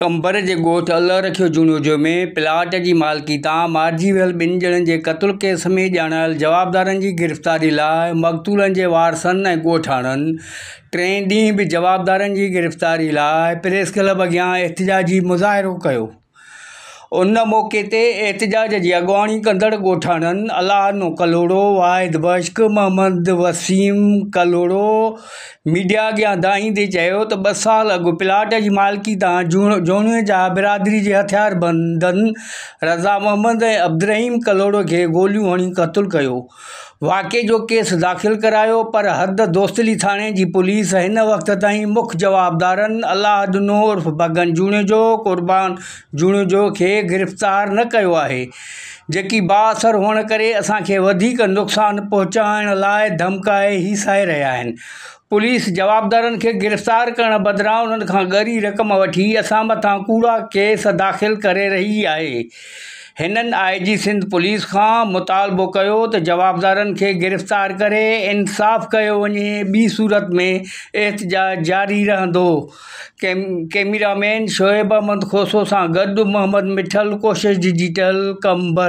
قمبر جي ڳوٺ الله رکيو جوڻيجو ۾ پلاٽ جي مالڪي تان مارجي ويل ٻن ڄڻن جي قتل ڪيس ۾ ڄاڻايل جوابدارن جي گرفتاري لاء مقتولن جي وارثن ۽ ڳوٺاڻن ٽئين ڏينهن به جوابدارن جي گرفتاري لاء پريس ڪلب اڳيان احتجاجي مظاهرو ڪيو. ان موقعي تي احتجاج جي اڳواڻي ڪندڙ ڳوٺاڻن الله ڏنو ڪلهوڙو، واحد بخش، محمد وسيم ڪلهوڙو ميڊيا اڳيان دانهيندي چيو ته ٻه سال اڳ پلاٽ جي مالڪي تان جوڻيجا برادري جي هٿياربندن رضا محمد ۽ عبدالرحيم ڪلهوڙو کي گوليون هڻي قتل ڪيو. واقعي جو ڪيس داخل ڪرايو پر حد دوستلي ٿاڻي جي پوليس هن وقت تائين مک جوابدارن الله ڏنو عرف بگن جوڻيجو، قربان جوڻيجو کي گرفتار نه ڪيو آهي جيڪي بااثر هئڻ ڪري اسان کي وڌيڪ نقصان پهچائڻ لاء ڌمڪائي هيسائي رهيا آهن پوليس جوابدارن کي گرفتار ڪرڻ بدران انهن کان ڳري رقم وٺي اسان مٿان ڪوڙا ڪيس داخل ڪري رهي آهي هنن آء جي سنڌ پوليس کان مطالبو ڪيو ته جوابدارن کي گرفتار ڪري انصاف ڪيو وڃي ٻي صورت ۾ احتجاج جاري رهندو ڪئميرا مين شعيب احمد کوسو سان گڏ محمد مٺل ڪوشش ڊجيٽل قمبر.